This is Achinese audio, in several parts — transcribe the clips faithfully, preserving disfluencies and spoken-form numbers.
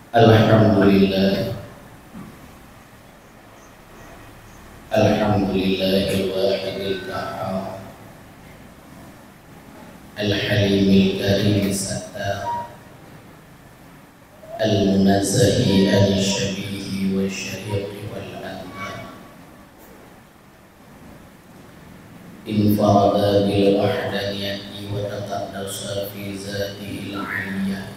Alhamdulillah. Alhamdulillahil wahidil qahhar. Al-halimil karimis sattar. Al-munazzahi anis syabihi wasy syariqi wal andad. Infarada bil wahdaniyati wa taqaddasa fi dzatihil 'aliyyah.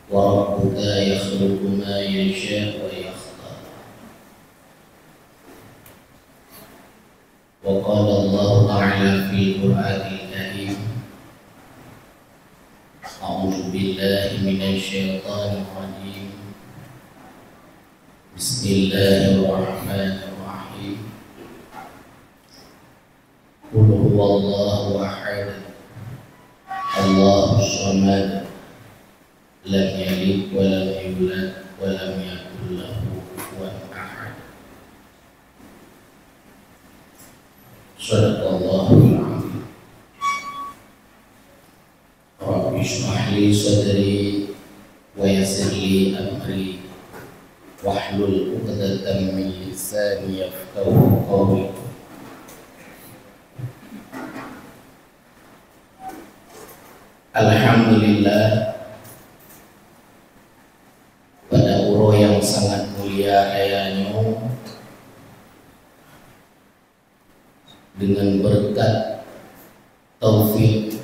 Wa rabbuka yakhluqu ma yasha'u wa yakhtar. Wa qala Allahu ta'ala fil Qur'anil Karim, A'udzu billahi minasy syaithanir rajim. Bismillahirrahmanirrahim. Qul huwallahu ahad. Allahus samad. Lam yalid wa lam yulad wa lam yakul lahu kufuwan ahad. Shadaqallahul adzim. Rabbi shrah li sadri wa yassir li amri wahlul 'uqdatam min lisani yafqahu qawli. Alhamdulillah, pada uroe nyang sangat mulia raya nyoe, dengan berkat taufik,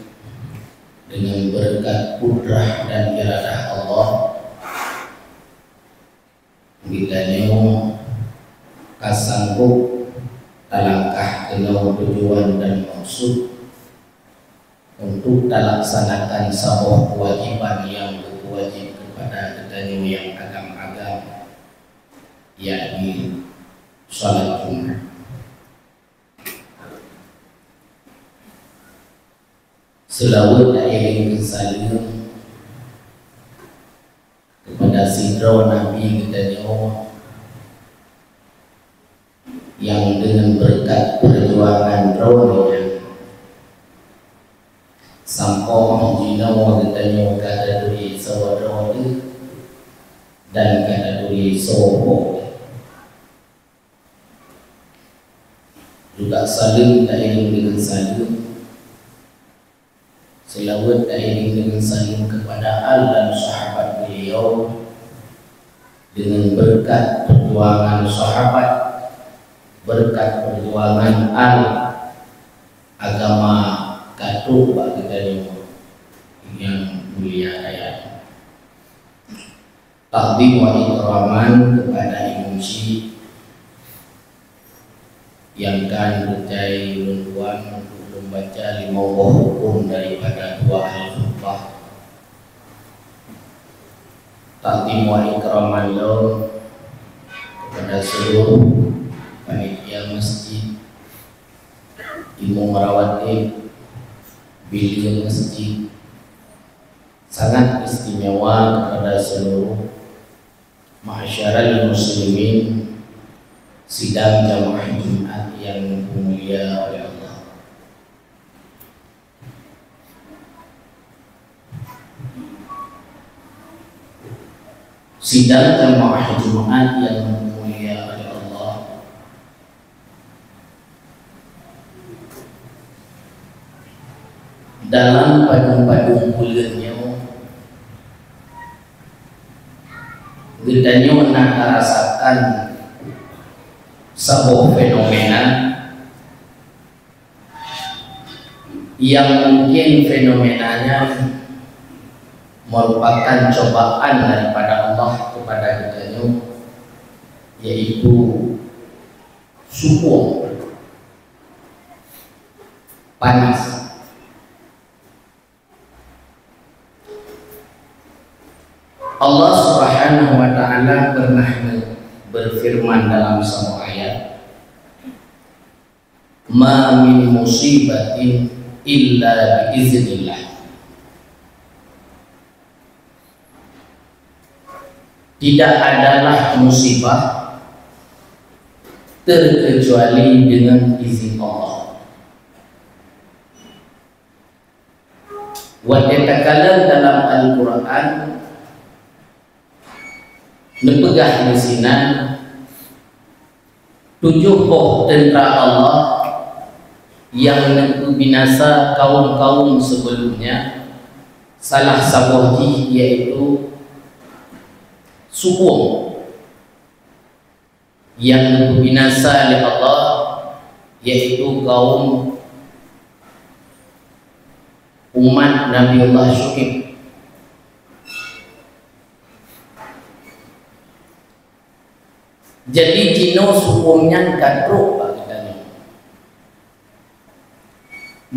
dengan berkat kudrah dan iradah Allah, geutanyoe ka sanggob talangkah keunoe tujuan dan maksud untuk talaksanakan saboh keuwajiban nyang geupeuwajéb keupada geutanyoe nyang agam-agam, yakni salat Jumat. Seulaweuet dan iréng saleuem keupada sidroe Nabi geutanyoe nyang deungon beureukat peurjuangan droeneuh nyan, sampoe jinoe geutanyoe ka taturi soe droeneuh dan ka taturi soe po. Juga saleuem tairéng deungon saleuem, seulaweuet tairéng deungon saleuem keupada al dan sahabat beliau. Deungon beureukat peujuangan sahabat, beureukat peujuangan al, agama ka trok bak geutanyoe nyang mulia raya. Takdim wa ikraman keupada Imum Syiek nyang ka neupeucaya ulôn tuan untuk lôn baca limong boh hukôm daripada dua al-khutbah. Takdim wa ikraman lôn keupada seuluruh panitia masjid, imum rawatib, bileue masjid, sangat istimewa kepada seluruh ma'asyiral muslimin sidang jamaah Jumat yang dimulia oleh Allah. Sidang jamaah Jumat yang dimulia oleh Allah, dalam padum-padum buleuen nyoe, geutanyoe na tarasakan saboh fenomena yang mungkin fenomena nyan merupakan cobaan daripada Allah kepada geutanyoe, yaitu su'um, panas. Allah Subhanahu wa Ta'ala pernah berfirman dalam saboh ayat, "Ma min musibatin illa bi iznillah." Tidak adalah musibah terkecuali dengan izin Allah. Watée takalon dalam Al-Qur'an, Neupeugah di sinan, tujoh boh teuntra Allah nyang neupeubinasa kaum-kaum sebelumnya, salah saboh jih yaitu su'um. Nyang neupeubinasa lé Allah yaitu kaum umat Nabiullah Syu'aib. Jadi jinoe su'um nyan ka trok bak geutanyoe.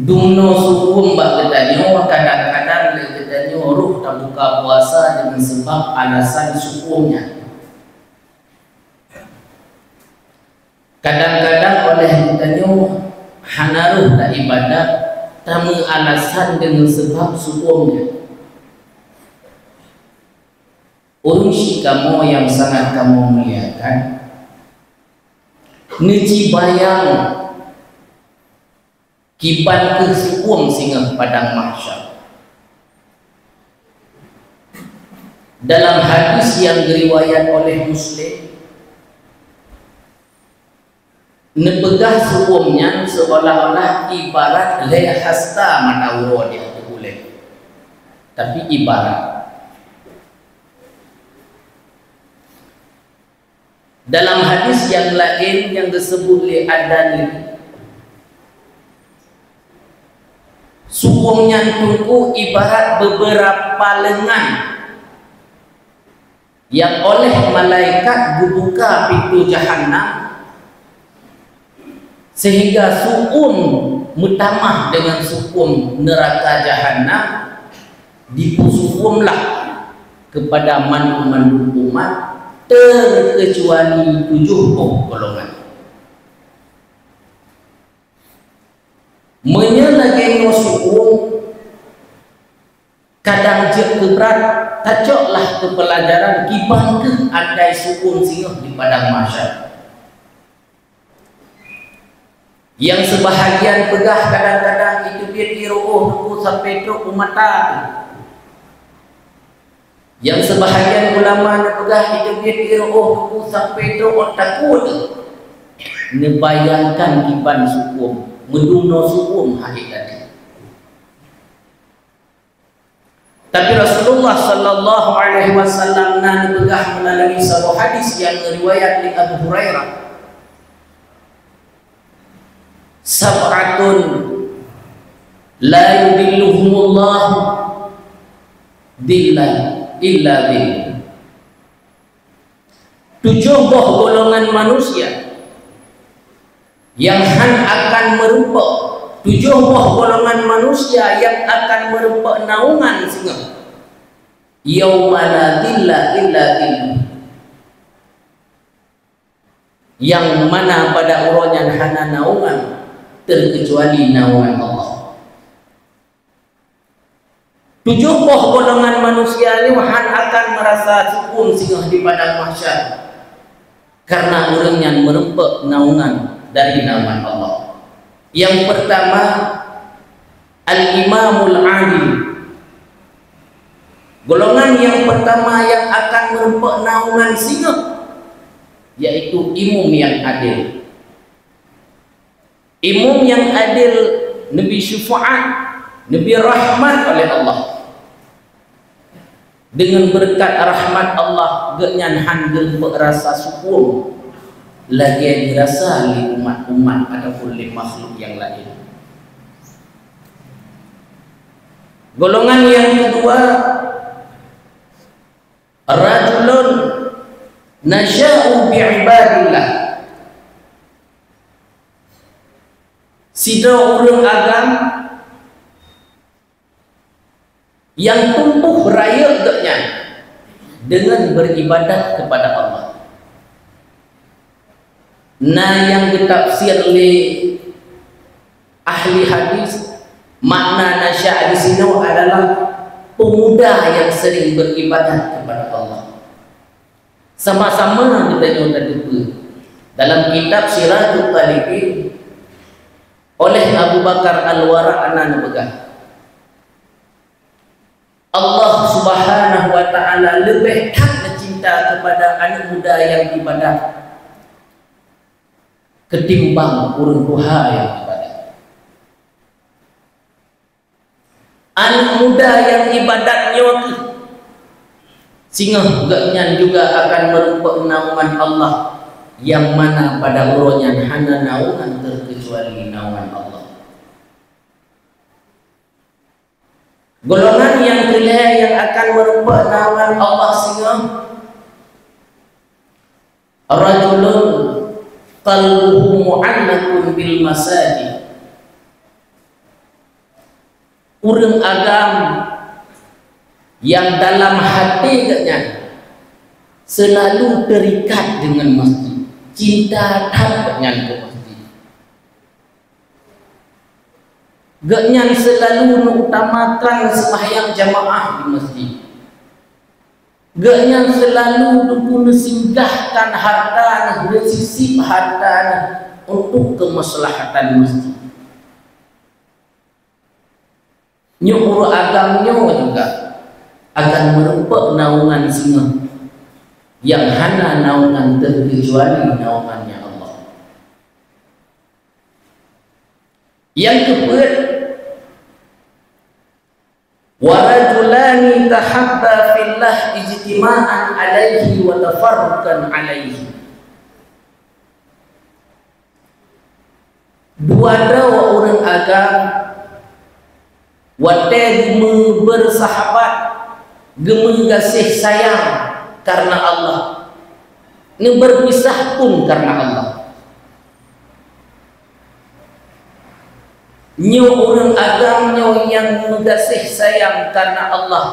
Dumnoe su'um bak geutanyoe, kadang-kadang lé geutanyoe roh tabuka puasa deungon seubab alasan su'um nyan. Kadang-kadang oleh geutanyoe hana roh taibadat, tameualasan deungon seubab su'um nyan. Ureuëng syiek kamoe nyang sangat kamoe muliakan, neucibayang kiban kheueh su'um singoh padang mahsyar. Dalam hadis nyang geuriwayat oleh Muslim, neupeugah su'um nyan seuolah-olah ibarat lhée hasta mata uroe di ateueh ulée. Tapi ibarat. Dalam hadis nyang laén nyang geuseubuet lé Adani, su'um nyan teungku ibarat beubeurapa leungan nyang oleh malaikat geubuka pintoe jahanam, seuhingga su'um meutamah deungon su'um neuraka jahanam, dipeusu'umlah keupada mandum-mandum umat, teukeucuali tujoh boh golongan. Meunyoe lagée nyoe su'um kadang jeuet keu brat, tacoklah keu peulajaran kiban kheueh andai su'um singoh di padang mahsyar. Nyang seubahagian peugah kadang-kadang iteubiet di ru'oh teungku sampoe trok u mata. Nyang seubahagian ulama neupeugah iteubiet di ru'oh teungku sampoe trok u takue. Neubayangkan kiban su'um, meudumnoe su'um hai gata. Tapi Rasulullah sallallahu alaihi wasallam na neupeugah meulalu saboh hadis nyang riwayat lé Abu Hurairah, "Sab'atun la yudhilluhumullahu dhillan illa dhilluh." Tujoh boh golongan manusia nyang han akan meurumpok, tujoh boh golongan manusia nyang akan meurumpok naungan singoh, yauma la dhilla illa dhilluh, nyang mana pada uroe nyan hana naungan teukeucuali naungan Allah. Tujoh boh golongan manusia nyoe han akan meurasa su'um singoh di padang mahsyar, kareuna ureuëng nyan meurumpok naungan dari naungan Allah. Nyang peurtama, al-imamul adil. Golongan nyang peurtama nyang akan meurumpok naungan singoh, yaitu imum nyang adil. Imum nyang adil neubri syufaat, neubri rahmat oleh Allah. Deungon beureukat rahmat Allah, geuhnyan han geupeurasa su'um lagée geurasa lé umat-umat ataupun lé makhluk nyang laén. Golongan nyang keudua, rajulun nasya'u bi ibadillah. Sidroe ureuëng agam nyang tumboh rayeuk geuhnyan deungon beuribadat keupada Allah. Na nyang geutafsir lé ahli hadis, makna nasya' di sinoe adalah pemuda nyang sering beuribadat keupada Allah. Sama-sama geutanyoe tateupeue dalam kitab Sirajut Talibin oleh Abu Bakar Al-Wara' na neupeugah, Allah Subhanahu wa Ta'ala leubeh that neucinta kepada aneuk muda nyang ibadat ketimbang ureuëng tuha nyang ibadat. Aneuk muda nyang ibadat nyoe kheueh singoh geuhnyan juga akan meurumpok naungan Allah, nyang mana pada uroe nyan hana naungan teukeucuali naungan Allah. Golongan nyang keulhèe nyang akan meurumpok naungan Allah singoh, rajulun qalbuhu mu'allaqun bil masajid. Ureuëng agam nyang dalam até geuhnyan seulalu teurikat deungon masjid, cinta that geuhnyan keu masjid. Geuhnyan seulalu meuutamakan seumahyang jamaah di masjid. Geuhnyan seulalu teupeu neusinggahkan hareuta neuh, neusisip hareuta neuh untuk keumaslahatan masjid. Nyoe ureuëng agam nyoe juga akan meurumpok naungan singoh nyang hana naungan teukeucuali naungan nyang Allah. Nyang keupeuet, "Wa rajulani tahabba fillah ijtima'an alaihi wa tafarruqan alaihi." Dua droe ureuëng agam watée geumeubeursahabat, geumeugaséh sayang karna Allah, neubeurpisah pun karna Allah. Nyoe ureuëng agam nyoe nyang meugaséh sayang karna Allah,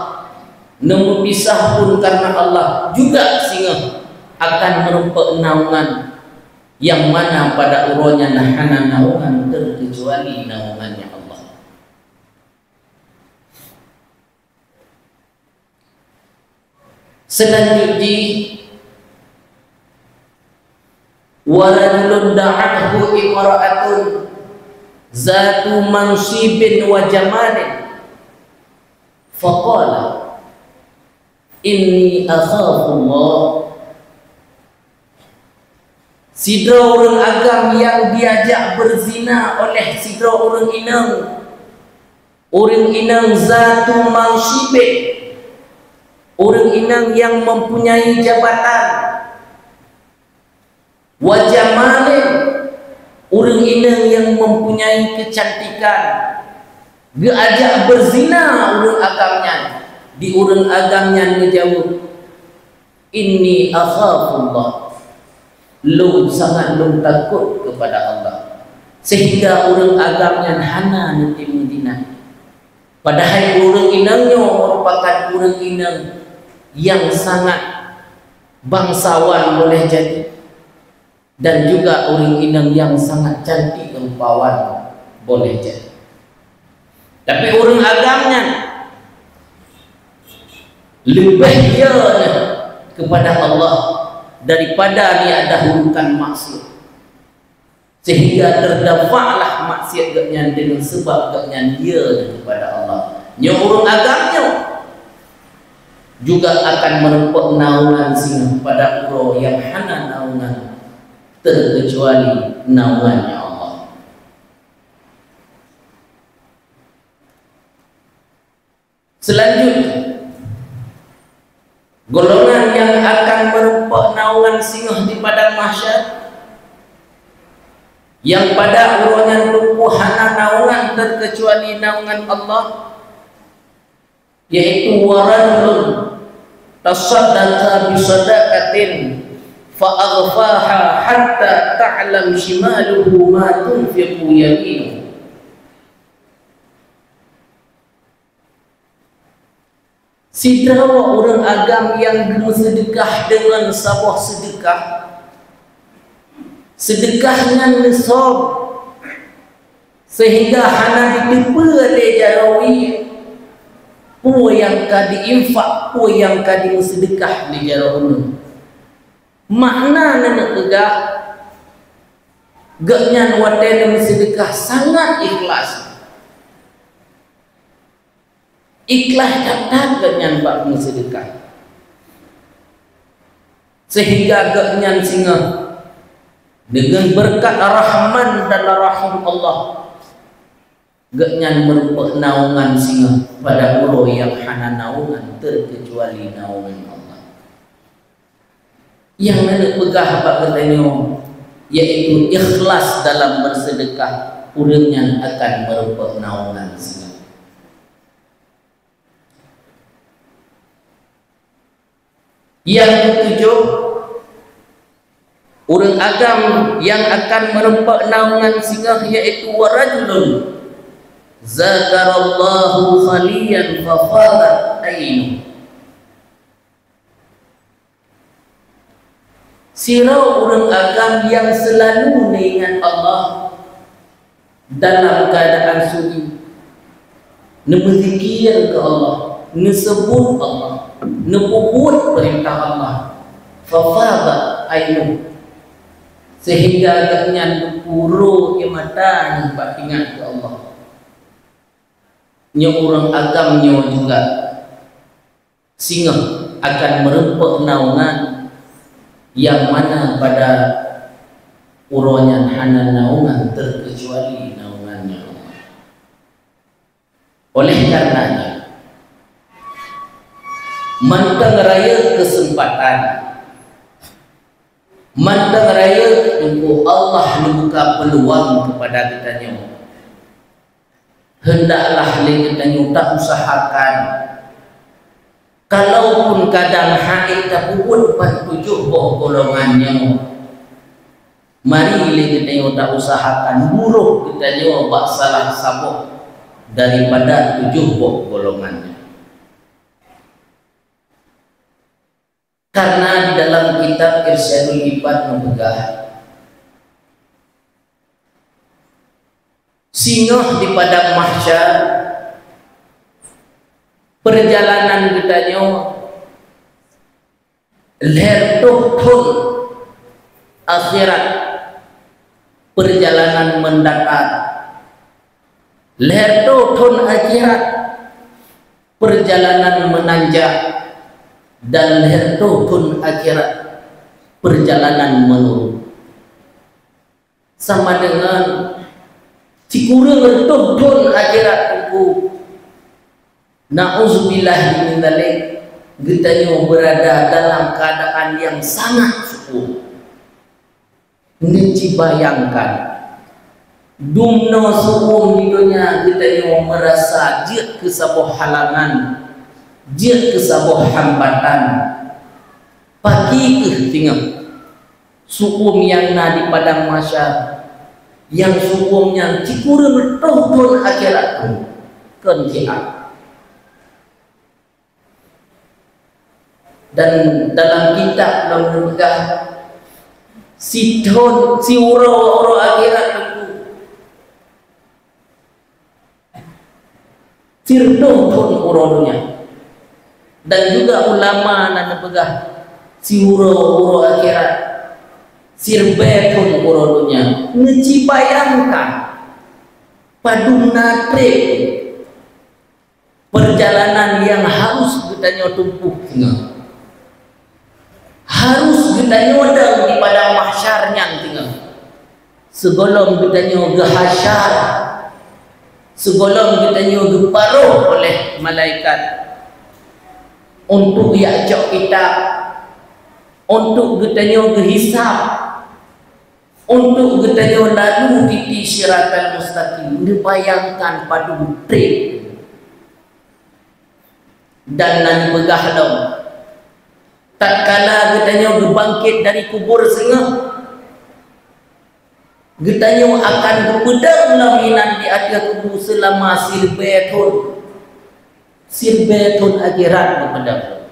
neumeupisah pun karna Allah, juga singoh akan meurumpok naungan, nyang mana pada uroe nyan hana naungan teukeucuali naungan nyang Allah. Seulanjut jih, "Wa rajulun da'athu imra'atun zatu mansibin wa jamalin, faqala, 'Inni akhafullah.'" Sidroe ureuëng agam nyang diajak beuzina oleh sidroe ureuëng inong, ureuëng inong zatu mansibin, ureuëng inong nyang mempunyai jabatan, wa jamalin, ureuëng inong nyang mempunyai keucantikan. Geuajak beuzina ureuëng agam nyan, di ureuëng agam nyan geujaweueb, "Inni akhafullah." Lôn sangat lôn takot keupada Allah. Sehingga ureuëng agam nyan hana neutem meuzina. Padahai ureuëng inong nyoe meurupakan ureuëng inong nyang sangat bangsawan boleh jadi, dan juga ureuëng inong nyang sangat cantik rupawan boleh jadi. Tapi ureuëng agam nyan leubeh ye keupada Allah daripada neudahulukan maksiat, sehingga teudafaklah maksiat geuhnyan deungon sabab geuhnyan ye keupada Allah. Nyoe ureuëng agam nyoe juga akan meurumpok naungan singoh pada uroe nyang hana naungan teukeucuali naungan nyang Allah. Seulanjutnya, golongan nyang akan meurumpok naungan singoh di padang mahsyar, nyang pada uroe nyan teungku hana naungan teukeucuali naungan Allah, yaitu, "Wa rajulun tasaddaqa bi sadaqatin fa akhfaha hatta ta'lam shimaluhu ma tunfiqu yaminuhu." Sidroe ureuëng agam nyang geumeuseudekah deungon saboh seudeukah, seudeukah nyan neusob, sehingga hana jiteupeue lé jaroe wie peue nyang ka jiinfak, peue nyang ka jimeuseudeukah lé jaroe uneuen. Makna neuneuk peugah, geuhnyan watée neumeuseudeukah sangat ikhlas. Ikhlas that-that geuhnyan bak meuseudeukah. Sehingga gobnyan singoh, deungon beureukat Rahman dan Rahim Allah, gobnyan meurumpok naungan singoh pada uroe nyang hana naungan teukeucuali naungan Allah. Nyang na neupeugah bak geutanyoe, yaitu ikhlas dalam beuseudeukah, ureuëng nyan akan meurumpok naungan singoh. Nyang keutujoh, ureuëng agam nyang akan meurumpok naungan singoh, yaitu warajulun zakarallahu khaliyan fafadat ainuh. Sidroe ureuëng agam nyang seulalu neuingat Allah dalam keuadaan sunyi, neumeuzikir keu Allah, neuseubut Allah, neupeubuet peurintah Allah, fafadat ainuh, sehingga gobnyan geupuro ie mata nyan bak ingat keu Allah. Nyoe ureuëng agam nyoe juga singoh akan meurumpok naungan, nyang mana pada uroe nyan hana naungan teukeucuali naungan nyan. Oleh karenanya, mantong rayeuk keuseumpatan, mantong rayeuk Teungku Allah neubuka peuluang keupada geutanyoe. Hendaklah lé geutanyoe tausahakan, kalaupun kadang han ék tapeubuet bak tujoh boh golongan nyoe, mari lé geutanyoe tausahakan buroh geutanyoe bak salah saboh daripada tujoh boh golongan nyoe. Karena di dalam kitab Irsyadul Ibad neupeugah, singoh di padang mahsyar, peurjalanan geutanyoe lhèe reutôh thôn, akhirat peurjalanan meundatar. Lhèe reutôh thôn akhirat peurjalanan meunanjak, dan lhèe reutôh thôn akhirat peurjalanan meunurun. Sama deungon sikureueng reutôh thôn akhirat Teungku. Na'udzubillah min dzalik, geutanyoe beurada dalam keuadaan nyang sangat su'um. Neucibayangkan, dumnoe su'um di donya geutanyoe meurasa jeuet keu saboh halangan, jeuet keu saboh hambatan. Pakri kheueh singoh su'um nyang na di padang mahsyar, nyang su'um nyan sikureueng reutôh thôn akhirat thôn kon siat. Dan dalam kitab lom neupeugah, sithôn siuroe-uroe akhirat Teungku, sireutôh thôn uroe donya. Dan juga ulama na neupeugah, siuroe-uroe akhirat, siribèe thôn uroe donya. Neucibayangkan padum na trép peurjalanan nyang harus geutanyoe tumpôh singoh. Harus geutanyoe dong di padang mahsyar nyan singoh. Sigohlom geutanyoe geuhasyar, sigohlom geutanyoe geuparoh oleh malaikat untuk jak cok kitab, untuk geutanyoe geuhisab, untuk geutanyoe lalu titi siratal mustaqim, neubayangkan padum trép. Dan na neupeugah lom, tatkala geutanyoe geubangkét dari kubur singoh, geutanyoe akan geupeudong lom inan di ateueh kubu seulama siribèe thôn. Siribèe thôn akhirat geupeudong.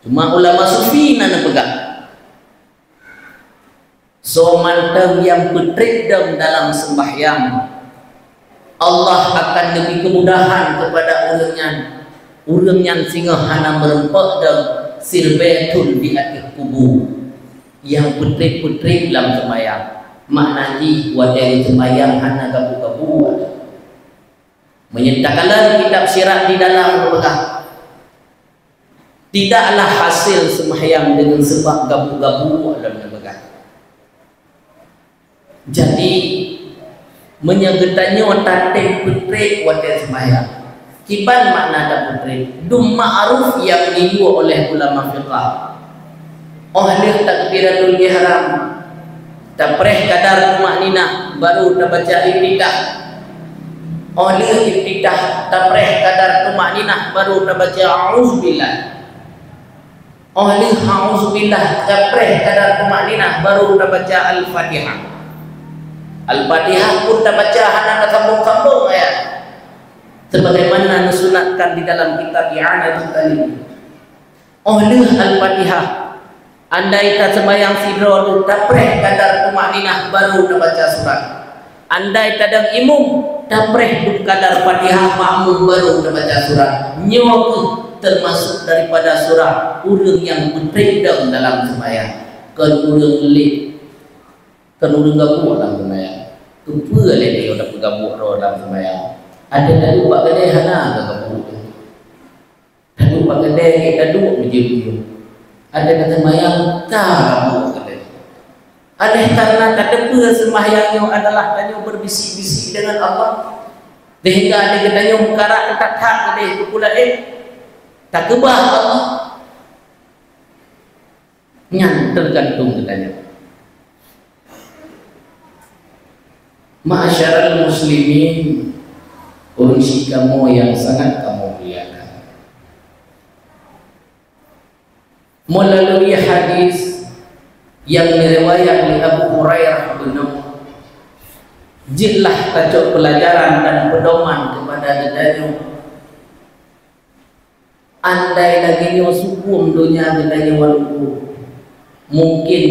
Cuma ulama sufi na neupeugah, soe mantong nyang peutrép dong dalam seumbahyang, Allah akan neubri keumudahan keupada ureuëng nyan. Ureuëng nyan singoh hana meurumpok dong siribèe thôn di ateueh kubu nyang peutrép-peutrép lam seumbahyang. Makna jih watèe seumbahyang hana gabu-gabu. Meunyoe takalon kitab sirat di dalam geupeugah, Tidaklah hasil seumahyang deungon seubab gabuek-gabuek lom neupeugah. Jadi, meunyoe geutanyoe tatem peutrek watée seumahyang, kiban makna tapeutrek? Dum ma'ruf nyang geuyue oleh ulama fiqah. Óh lheueh takbiratul ihram, tapreh kadar tumakninah, baru tabaca iftitah. Óh lheueh iftitah, tapreh kadar tumakninah, baru tabaca a'udzubillah. Óh lheueh a'udzubillah, tapreh kadar tumakninah, baru tabaca Al-Fatihah. Al-Fatihah pun tabaca hana tasambong-sambong ayat, sebagaimana neusunatkan di dalam kitab I'anatut Talib. Óh lheueh Al-Fatihah, andai taseumayang sidroe tu tapreh kadar tumakninah baru tabaca surat. Andai tadong imum, tapreh dum kadar Fatihah, makmum baru tabaca surat. Nyoe kheueh teumasuk daripada surah ureuëng nyang peutrek dong dalam seumayang, kon ureuëng lé, kon ureuëng gabuek lam seumayang. Keupeue lé nyoe tapeugabuk droe lam seumayang? Ada tadi bak gadai hana ka gabuek. Taduek bak keudè, taduek meujeuem-jeuem. Ada kata mayang ka rabu keudè. Oleh karena tateupeue seumahyang nyoe adalah tanyoe berbisik-bisik dengan Allah, sehingga ada geutanyoe meukarat teutat-that keudè keu peue laén, takeubah Allah. Nyan teugantung geutanyoe. Ma'asyiral muslimin, ureuëng sikamoe nyang sangat kamoe muliakan. Meulalui hadis nyang diriwayat lé Abu Hurairah bunoe, jeuetlah tacok peulajaran dan peudoman keupada geutanyoe. Andai lagée nyoe sukôm donya geutanyoe waleueng, mungken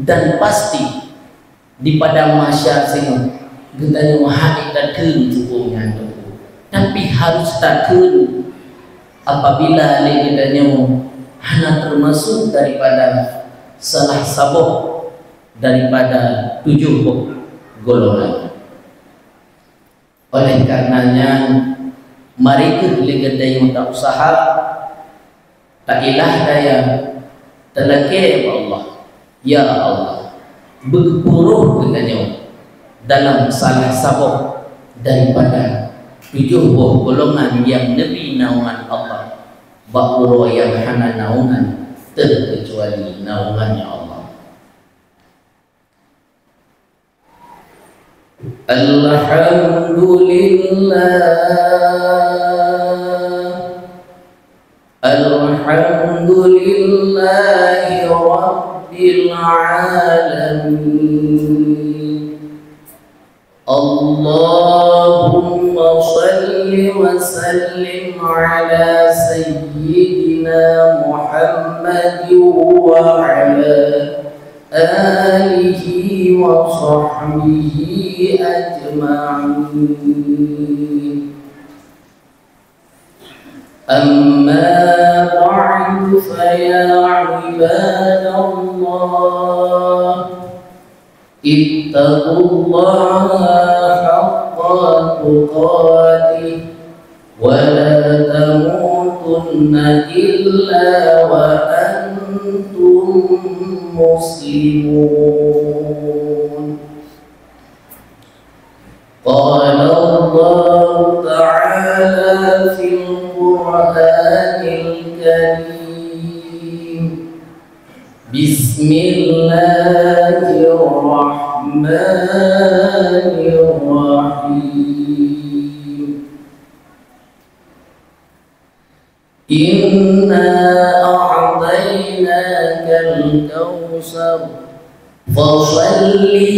dan pasti di padang mahsyar singoh geutanyoe hana takheun sukôm nyan teungku. Tapi harus takheun apabila lé geutanyoe hana teumasuk daripada salah saboh daripada tujoh boh golongan. Oleh karena nyan, mari kheueh lé geutanyoe ta-usaha, ta-ilah daya, talakée bak Allah, "Ya Allah, beugeupeuroh geutanyoe dalam salah saboh daripada tujoh boh golongan nyang neubi naungan Allah bak uroe nyang hana naungan teuh keucuali naungan Allah." Alhamdulillah. Alhamdulillahi Rabbil Alamin. Allahumma salli wa sallim ala Sayyidina Muhammad wa ala alihi wa sahbihi ajma'in. Amma ba'du, fa ya ibadallah, ittaqullaha haqqa tuqatih, wa la tamutunna illa wa antum muslimun. Qala Allahu ta'ala fil Qur'anil Karim, Bismillahirrahmanirrahim. Inna a'tainakal kautsar, fashalli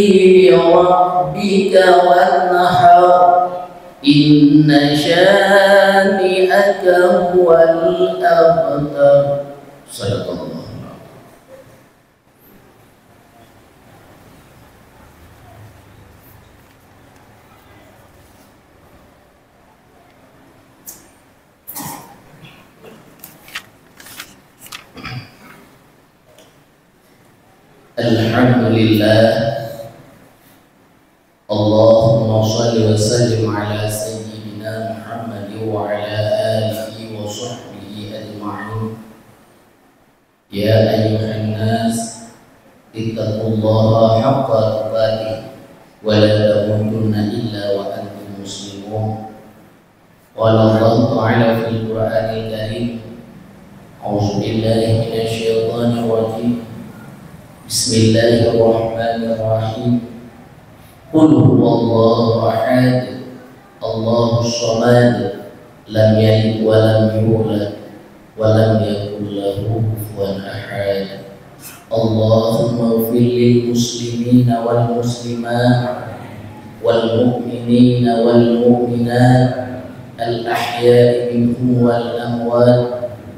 li rabbika wanhar, inna syani'aka huwal abtar. Sadaqallahu. Alhamdulillah. Allahumma shalli wa sallim ala sayyidina Muhammad wa ala alihi wa sahbihi ajma'in. يا أيها الناس اتقوا الله حق تقاته ولا تموتن إلا وأنتم مسلمون. قال الله تعالى في القرآن الكريم: أعوذ بالله من الشيطان الرجيم. بسم الله الرحمن الرحيم. قل هو الله أحد، الله الصمد، لم يلد ولم يولد، ولم يكن له كفوا أحد. اللهم اغفر للمسلمين والمسلمات والمؤمنين والمؤمنات الأحياء منهم والأموات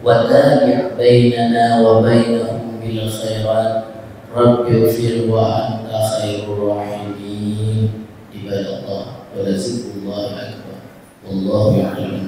وتابع بيننا وبينهم بالخيرات. رب اغفر وأنت خير الراحمين. عباد الله، ولذكر الله أكبر. والله يعلم